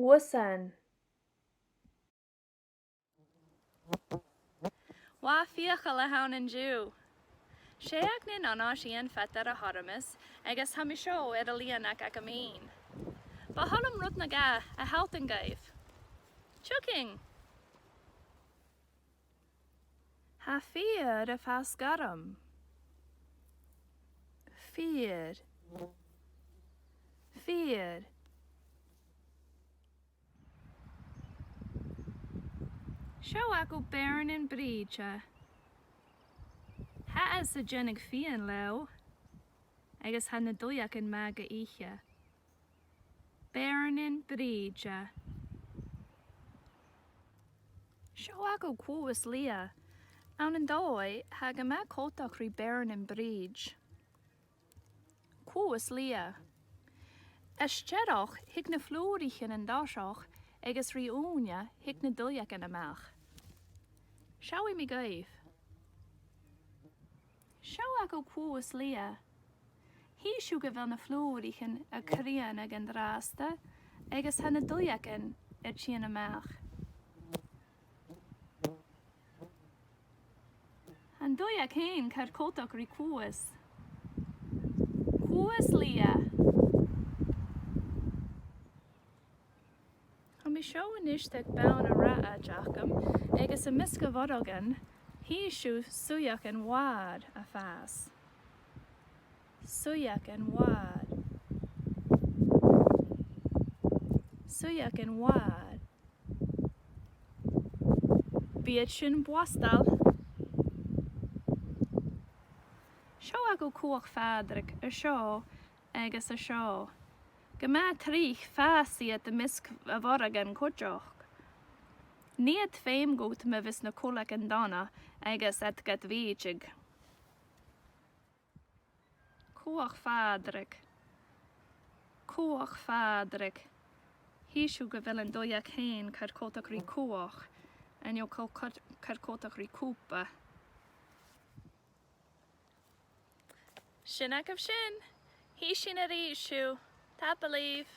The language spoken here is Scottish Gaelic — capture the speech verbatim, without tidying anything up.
Uasan. Latha fiachail a th' ann an-diugh. 'S e Aignean Aonghais Iain Pheadair a th' orm-sa, agus tha mi seo air an lìonag agam fhìn. Bu thoil leam rud no dhà a shealltainn dhuibh. Tiugainn! Tha feur a' fàs gorm. Feur. Feur. Seo agaibh Beàrnan Brìde. Tha esan a' dèanamh fìon leotha, agus tha na duilleagan math ga ithe. Beàrnan Brìde. Seo agaibh Cluas-liath. Ann an dòigh, tha e gu math coltach ri Beàrnan Brìde. Cluas-liath. As t-earrach, thig na flùraichean an toiseach, agus ri ùine, thig na duilleagan a-mach. Seallaidh mi dhuibh. Seo agaibh Cluas-liath. Chì sibh gu bheil na flùraichean a' crìonadh an-dràsta agus tha na duilleagan a' tighinn a-mach. Tha an duilleag fhèin car coltach ri cluas. Cluas-liath. Tha mi seo a-nis aig bonn an rathaid agam, agus am measg a' bhorgain, chì sibh suidheagan mhòr a' fàs. Suidheagan mhòr. Suidheagan mhòr. Bidh iad sin blasta. Seo agaibh Cuach Phàdraig, an seo agus an seo. Gu math tric fàsaidh iad am measg a' bhorgain cuideachd. Nì iad feum dhut ma bhios na cuileagan dona agus iad gad bhìdeadh. Cuach Phàdraig. Cuach Phàdraig. Chì sibh gu bheil an duilleag fhèin car coltach ri cuach, an-diugh car, car, car coltach ri cupa. Sin agaibh sin. Chì sinn a-rithist sibh. Tapadh leibh.